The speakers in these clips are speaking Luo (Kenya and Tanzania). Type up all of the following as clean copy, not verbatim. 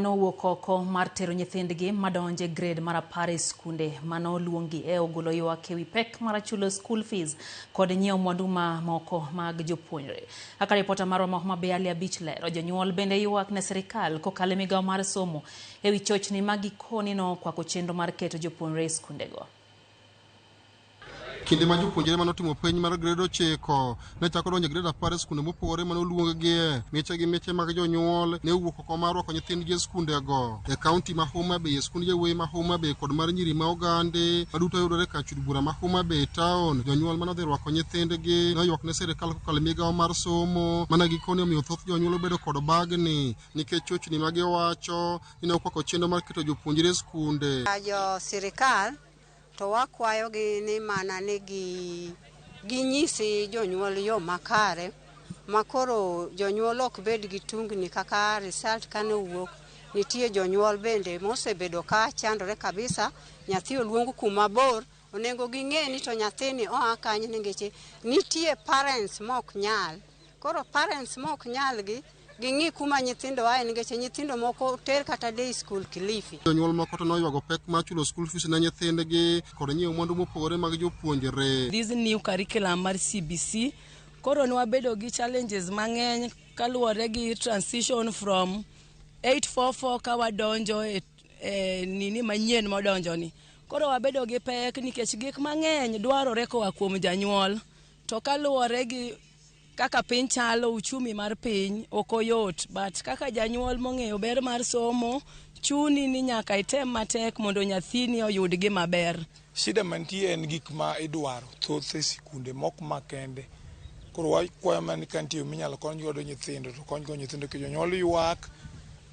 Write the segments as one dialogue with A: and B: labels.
A: Nowuok oko mar tero nyithindgi madonje grade mar 10 e skunde manoluongi e ogolo ywak ewi pek mar chulo school fees kod nyiewo mwandu mamoko mag jopuonjre. Kaka ripota marwa ma Homa Bay Ali Abich lero, jonyuol bende ywak ne sirikal kokalo e migawo mar somo ewi chochni ma gikoni nokwako chenro mar keto jopuonjre e skundego.
B: Kinde ma jopuonjre manotimo penj mar grade 9 ne chako donjo e grade 10 e skunde mopogore mane oluonggie, miche gi miche mag jonyuol ne owuok oko mar rwako nyithindgi e skundego. E kaunti ma Homa Bay, e skund yawuoyi ma Homa Bay kod mar nyiri ma Ogande maduto yudore e kar chud bura ma Homa Bay town, jonyuol mane odhi rwako nyithindgi ne oywak ne sirikal kokalo e migawo mar somo mana gikone omiyo thoth jonyuol obedo kod bagni nikech chochni ma giwacho ni ne okwako chenro mar keto jopuonjre e skunde.
C: Jo sirikal to wakwayogi ni mana ni ginyisi jonyuol yo makare makoro jonyuol ok bed gi tungni kaka result kane owuok. Nitie jonyuol bende mosebedo ka chandore kabisa, nyathi oluong kuma bor, onego ging'e ni to nyathini oa kanye nikech nitie parents mok nyal. Koro parents mok nyal gi ging'i kuma nyithindo ae nikech nyithindo moko ter kata day school Kilifi.
B: Jonyuol moko to noywago pek mar chulo school fees ne nyithindgi kod nyiewo mwandu mopogore mag jopuonjre.
D: This new curriculum mar CBC koro nwabedo gi challenges mang'eny kaluwore gi transition from 844 ka wadonjo e nini manyien modonjo ni. Koro wabedo gi pek nikech gik mang'eny dwarore koa kuom janyuol, to kaluwore gi kaka piny chalo, uchumi mar piny ok oyot, but kaka janyuol mong'eyo ber mar somo, chuni ni nyaka item matek mondo nyathini oyud gima ber.
E: Shida mantie en gik ma idwaro thoth e sikunde mok ma kende. Koro wakwayo mana ni ka nitie yo minyalo kony godo nyithindo to kony go nyithindo nikech jonyuol ywak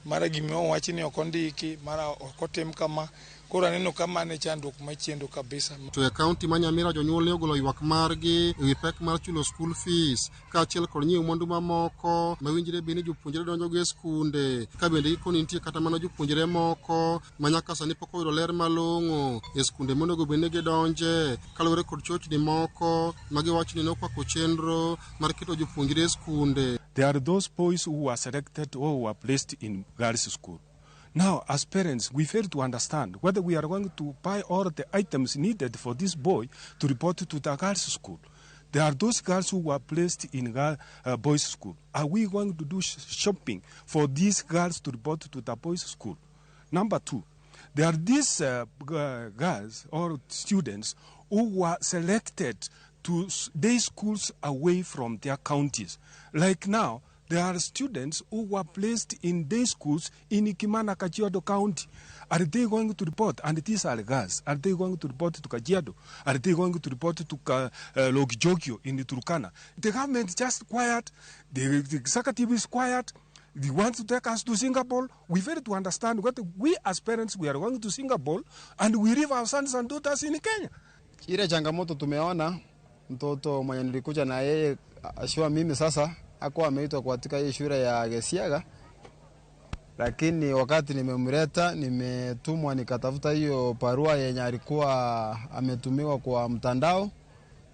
E: mara gima owachi ni ok ondiki, mara ok otim kama. Koro aneno ka mano e chandruok machendo kabisa.
B: To e kaunti ma Nyamira jonyuol ne ogolo ywak margi ewi pek mar chulo school fees kaachiel kod nyiewo mwandu mamoko mawinjre bed ni jopuonjre donjogo e skunde, ka bende gikoni nitie kata mana jopuonjre moko ma nyaka sani pok oyudo ler malong'o e skunde monego bed ni gidonje kaluwore kod chochni moko ma giwacho ni nokwako chenro mar keto jopuonjre e skunde.
F: There are those boys who were selected or who were placed in girls' school. Now, as parents, we fail to understand whether we are going to buy all the items needed for this boy to report to the girls' school. There are those girls who were placed in boys' school. Are we going to do shopping for these girls to report to the boys' school? Number two, there are these girls or students who were selected to day schools away from their counties. Like now, there are students who were placed in day schools in Kimana, Kajiado County. Are they going to report? And these are girls. Are they going to report to Kajiado? Are they going to report to Lokichogio in Turkana? The government just quiet. The executive is quiet. They want to take us to Singapore. We fail to understand what we as parents, we are going to Singapore and we leave our sons and daughters in Kenya.
G: Ile changamoto tumeona, mtoto mwenye nilikuja na yeye ashua mimi sasa hakuwa ameitwa katika hii shule ya Gesiaga, lakini wakati nimemleta nimetumwa nikatafuta hiyo barua yenye alikuwa ametumiwa kwa mtandao,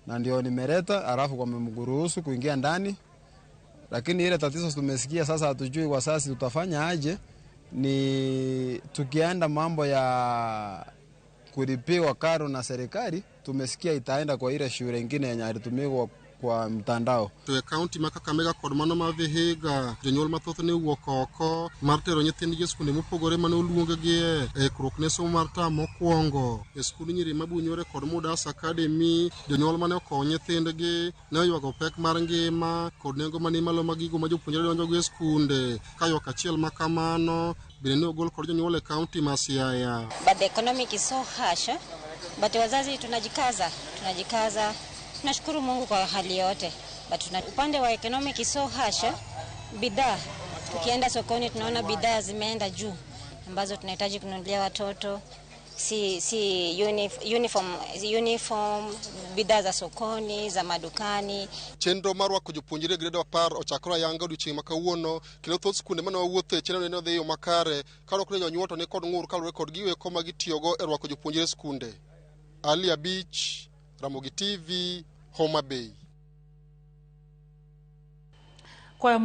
G: na ndio nimeleta, alafu wamemruhusu kuingia ndani. Lakini ile tatizo tumesikia sasa, hatujui kwa sasa tutafanya aje, ni tukienda mambo ya kulipiwa karo na serikali, tumesikia itaenda kwa ile shule nyingine yenye alitumiwa kwa mtandao.
B: To e kaunti ma Kakamega kod mano ma Vihiga, jonyuol mathoth ne owuok oko mar tero nyithindgi e skunde mopogore mane oluonggie e ikruok ne somo mar tam mokwongo. E skund nyiri mabunyore kod Mudas Academy, jonyuol mane okowo nyithindgi ne oywago pek mar ngima kod nengo mani malo mag gigo ma jopuonjre donjogo e skunde. Ka ywak achiel ma kamano bende ne ogol kod jonyuol e kaunti ma Siaya.
H: But the economic is so harsh, eh? But wazazi tunajikaza, tunajikaza. Tunashukuru Mungu kwa hali yote. But upande wa economic is so harsh, eh? Bidhaa, tukienda sokoni tunaona bidhaa zimeenda juu ambazo tunahitaji kununulia watoto. Si uniform, bidhaa za sokoni, za madukani.
B: Chenro mar rwako jopuonjre e grade 10 ochakore ayanga odiochieng' ma kawuono, kendo thoth skunde mane wawuothe chenro ne odhi e yo makare, kaluwore ni jonyuol to nikod ng'ur kaluwore kod gigo eko ma gitiyogo e rwako jopuonjre e skunde. Ali Abich, Ramogi TV, Homa Bay.
A: Kwayo